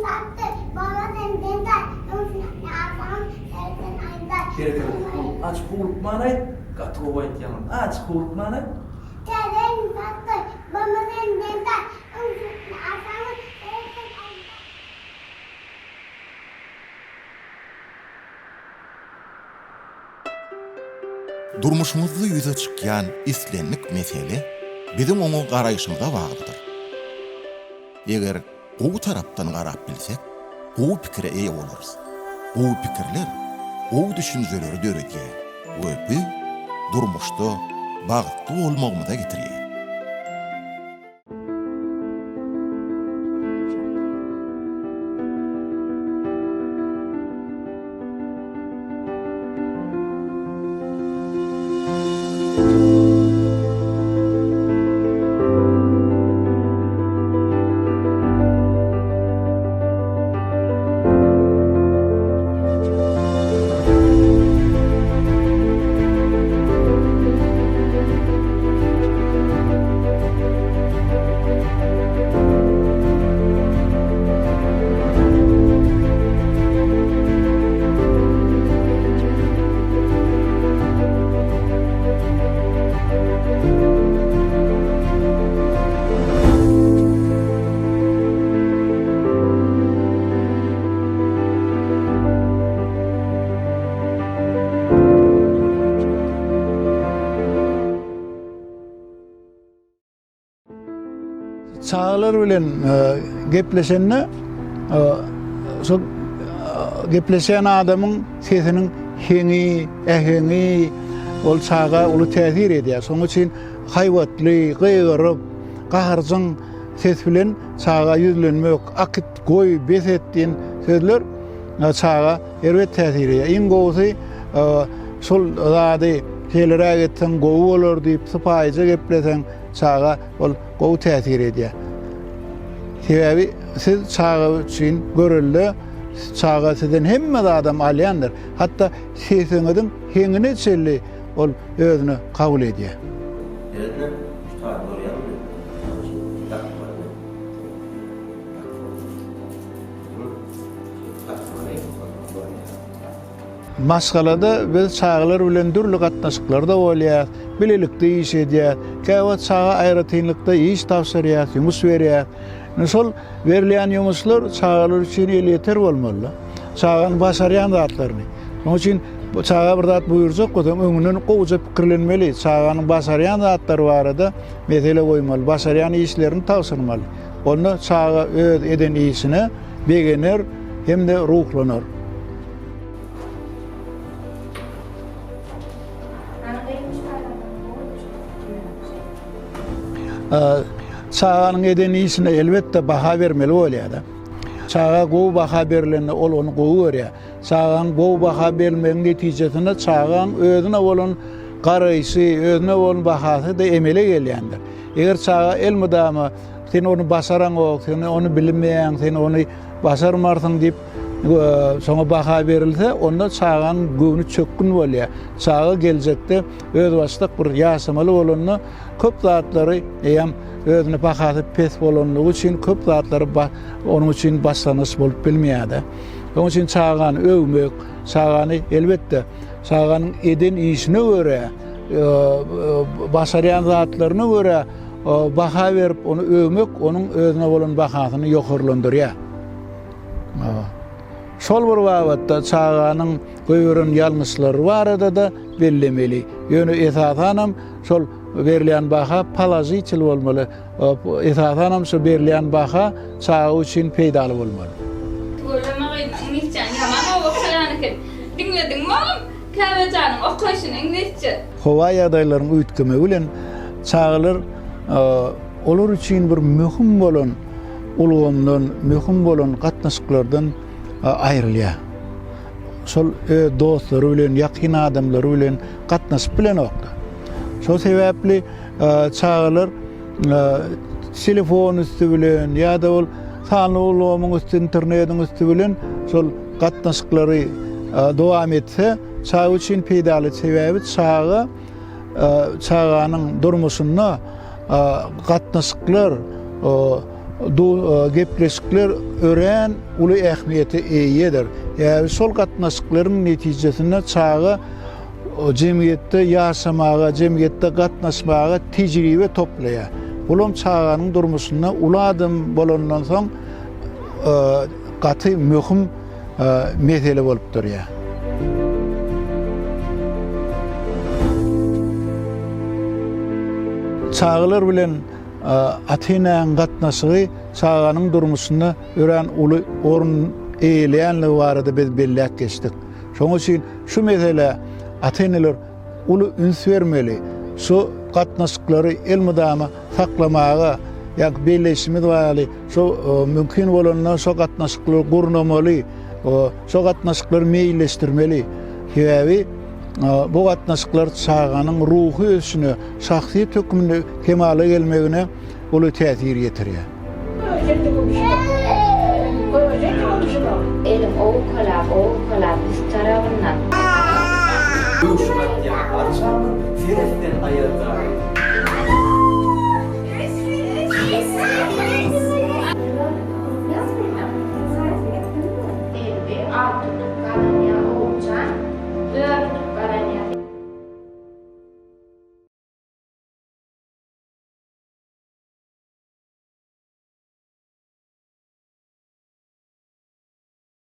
satdy, baba senden daý, öňsüni alsaň, serden aýdaý. Berekella. Aç howlukman aýt, gaty gowy aýtýaň. Aç howlukman aýt. Täze ýyl satdy, baba senden daý, öňsüni alsaň, serden aýdaý. Durmuşymyzda ýüze çykýan islendik mesele biziň oňa garaýşymyza baglydyr. Eger gowy tarapdan garap bilsek, gowy pikire eýe bolarys. Gowy pikirler gowy düşünjeleri döredýär we bu durmuşda bagtly bolmagymyza getirýär. Çagalar bilen gepleşende şol gepleşýän adamyň sesiniň heňi, äheňi ol çaga uly täsir edýär. Şonuň üçin haýbatly, gygyryp, gaharjaň ses bilen çaga ýüzlenmek, akyt, goý, bes et diýen sözler çaga erbet täsir edýär. Iň gowusy şol zady şeýleräk etseň gowy bolar diýip sypaýyja gepleseň çaga ol gowy täsir edýär. Sebäbi siz çaga üçin görelde, çaga sizden hemme zadam alýandyr. Hatda sesiňiziň heňine çenli ol özüne kabul edýär. Ýerine şu taýy görýäňmi? Dakmaly. Dakmaly. Maşgalada biz çagalar bilen dürli gatnaşyklarda bolýarys, bilelikde iş edýäris. Käwagt çaga aýratynlykda iş tabşyrýarys, ýumuş berýäris. Indi şol berilýän ýumuşlar çagalar üçin elýeter bolmaly. Çaganyň başarýan zatlaryny. Şonuň üçin çaga bir zat buýurjak bolsaň, öňünden gowuja pikirlenmeli. Çaganyň başarýan zatlary barada mesele goýmaly, başarýan işlerini tabşyrmaly. Onda çaga öz eden işine begener hem-de ruhlanar. Çaganyň eden işine elbetde baha bermeli bolýar-da. Çaga gowy baha berlende ol ony gowy görýär. Çagaň gowy baha berilmegiň netijesinde çagaň özüne bolan garaýşy, özüne bolan bahasy-da emele gelýändir. Eger çaga elmydama sen ony başaraňok, sen ony bilmeýäň, sen ony başarmarsyň diýip şoňa baha berilse, onda çagaň göwni çökgün bolýar. Çaga geljekde özbaşdak bir ýaşamaly bolanda köp zatlary eýýäm özüne bahasy pes bolanlygy üçin köp zatlary onuň üçin başlangyç bolup bilmeýär-de. Şonuň üçin çagany öwmek, çagany elbetde çaganyň eden işine görä, başarýan zatlaryna görä baha berip ony öwmek onuň özüne bolan bahasyny ýokarlandyrýar. Şol bir babatda çaganyň goýberen ýalňyşlary barada-da bellemeli. Ýöne esasanam şol berilýän baha položitel bolmaly. Esasanam şu berilýän baha çaga üçin peýdaly bolmaly. Tüweleme gyzym iňlisçäni ýaman gowy okaýan eken. Diňlediňmi oglum Käbejanyň okaýşyny iňlisçe. Howa ýagdaýlaryň üýtgemegi bilen çagalar olar üçin bir möhüm bolan ulgamdan, möhüm bolan gatnaşyklardan aýrylýar. Şol öz dostlary bilen, ýakyn adamlary bilen gatnaşyp bilenoklar. Şol sebäpli çagalar telefon üsti bilen ýa-da ol sanly ulgamyň üsti, internetiň üsti bilen şol gatnaşyklary dowam etse, çaga üçin peýdaly. Sebäbi çaga çaganyň durmuşynda gatnaşyklar. gepleşikler örän uly ähmiýete eýedir. Ýa şol gatnaşyklaryň netijesinde çaga jemgyýetde ýaşamaga, jemgyýetde gatnaşmaga tejribe toplaýar. Bulam çaganyň durmuşynda uly adam bolandan soň gaty möhüm mesele bolup durýar. Çagalar bilen ata-enäniň gatnaşygy çaganyň durmuşynda örän uly orun eýeleýänligi barada biz belläp geçdik. Şonuň üçin şu meselä ata-eneler uly üns bermeli. Şu gatnaşyklary elmydama saklamaga, ýa belleýşimiz ýaly, şu mümkin bolanda şo gatnaşyklary gurnamaly, şo gatnaşyklary meýilleşdirmeli. Sebäbi bu gatnaşyklar çaganyň ruhy ösüşine, şahsyýet hökmünde kemala gelmegine uly täsir ýetirýär. Elin owkalap, owkalap üst tarabyndan. Öwşün atýan arçamyz, seret sen aýazda.